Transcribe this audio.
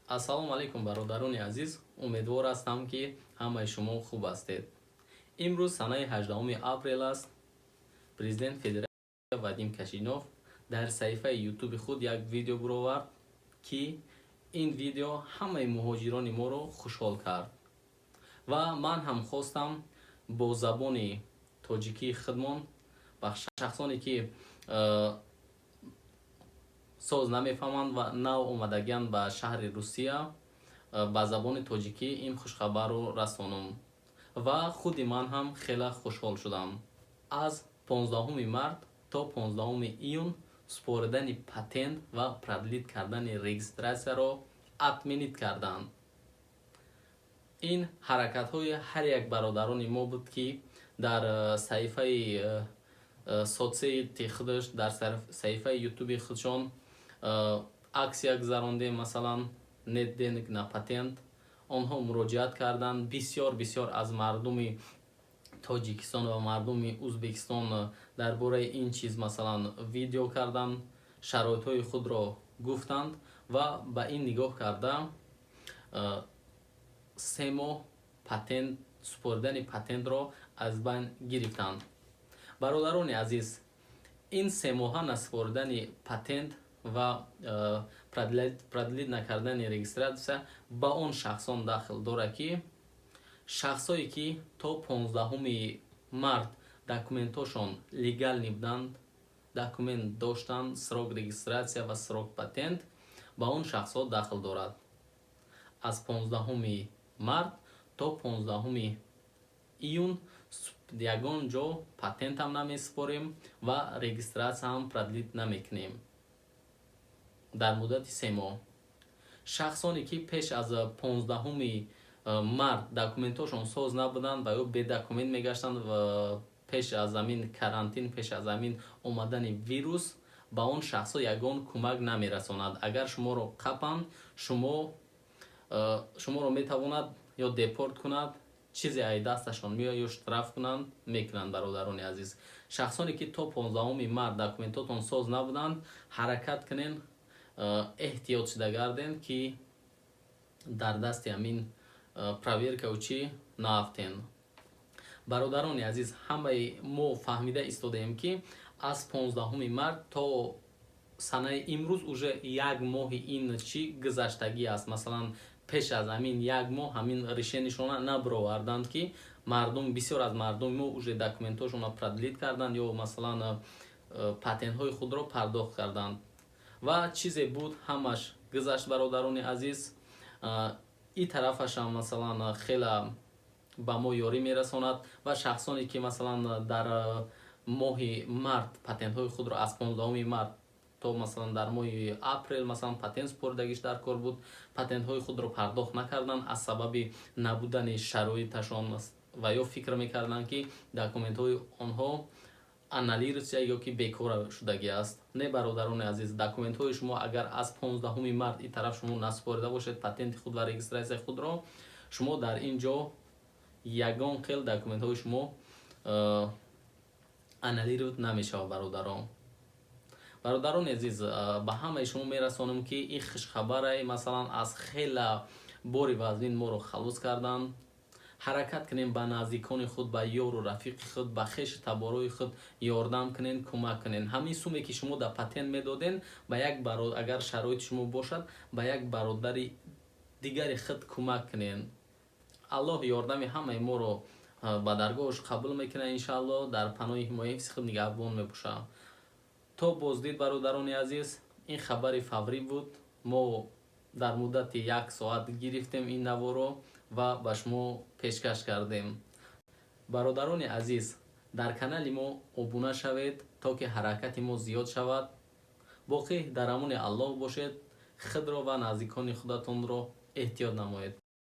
Ассалому алайкум, бародарони азиз. Умедвор ҳастам, ки ҳамаи шумо хуб ҳастед. Имрӯз санаи 18 апрел аст. Президент федератсия Вадим Кочанов дар саҳифаи Ютуби худ як видео буровард, ки ин видео ҳамаи муҳоҷирони моро хушҳол кард, ва ман ҳам хостам бо забони тоҷикии худмон ба шахсоне, ки соз намефаҳманд ва нав омадагианд ба шаҳри Русия, ба забони тоҷикӣ ин хушхабарро расонам. Ва худи ман ҳам хеле хушҳол шудам. Аз 15 март то 15 июн супоридани патент ва продлить кардани регистратсияро отменить карданд. Ин ҳаракатҳои ҳар як бародарони мо буд, ки дар саҳифаи соцсети худаш, дар саҳифаи Ютуби худшон акция гузарондем, масалан, «Нет денег на патент». Онҳо муроҷиат карданд. Бисёр бисёр аз мардуми Тоҷикистон ва мардуми Узбекистон дар бораи ин чиз, масалан, видео карданд, шароитҳои худро гуфтанд ва ба ин нигоҳ карда 3 моҳ патент супоридани патентро аз байн гирифтанд. Бародарони азиз, ин 3 моҳа насупоридани патент ва продлить накардани регистратсия ба он шахсон дахл дорад, ки шахсое, ки то 15 март документҳошон легальный буданд, документ доштанд, срок регистратсия ва срок патент, ба он шахсҳо дахл дорад. Аз 15 март то 15 июн ягон ҷо патентам намесупорем ва регистратсияам продлить намекунем дар муддати 3 моҳ. Шахсоне, ки пеш аз 15 март документҳошон соз набуданд ва ё бедокумент мегаштанд пеш аз ҳамин карантин, пеш аз ҳамин омадани вирус, ба он шахсҳо ягон кӯмак намерасонад. Агар шуморо қапанд, шуморо метавонад ё депорт кунад, чизе ай дасташон меояд, ё штраф кунанд, мекунанд. Бародарони азиз, шахсоне, ки то 15 март документотон соз набуданд, ҳаракат кунен, эҳтиёт шуда гарден, ки дар дасти ҳамин проверкаву чӣ наафтен. Бародарони азиз, ҳамаи мо фаҳмида истодаем, ки аз 15 март то санаи имрӯз уже як моҳи ин чӣ гузаштагӣ аст. Масалан, пеш аз ҳамин як моҳ ҳамин решениешона набароварданд, ки мардум, бисёр аз мардуми мо уже документҳошонро продлить карданд ё, масалан, патентҳои худро пардохт карданд. Ва чизе буд, ҳамаш гузашт. Бародарони азиз, ин тарафашам, масалан, хела ба мо ёрӣ мерасонад. Ва шахсоне, ки, масалан, дар моҳи март патентҳои худро аз 15 март то, масалан, дар моҳи апрел, масалан, патент супоридагиш дар кор буд, патентҳои худро пардохт накарданд аз сабаби набудани шароиташон ва ё фикр мекарданд, ки документҳои онҳо аннулироваться ё ки бекора шудагӣ аст. Не, бародарони азиз, документҳои шумо агар аз 15 март ин тараф шумо насупорида бошед патенти худ ва регистратсияи худро, шумо дар ин ҷо ягон хел документҳои шумо аннулировать намешавад. Бародарон, бародарони азиз, ба ҳамаи шумо мерасонам, ки ин хушхабаре, масалан, аз хела бори вазнин моро халос карданд. Ҳаракат кунем, ба наздикони худ, ба ёру рафиқи худ, ба хешу таборои худ ёрдам кунен, кӯмак кунен. Ҳамин суме, ки шумо дар патент медоден, ба як агар шароити шумо бошад, ба як бародари дигари худ кӯмак кунен. Аллоҳ ёрдами ҳамаи моро ба даргоҳаш қабул мекунад, иншааллоҳ. Дар паноҳи ҳимояи ҳифзи худ нигаҳбон мебошам. То боздид, бародарони азиз. Ин хабари фаврӣ буд. Мо дар муддати як соат гирифтем ин наворо ва ба шумо пешкаш кардем. Бародарони азиз, дар канали мо обуна шавед, то ки ҳаракати мо зиёд шавад. Боқӣ дар амони Аллоҳ бошед. Худро ва наздикони худатонро эҳтиёт намоед.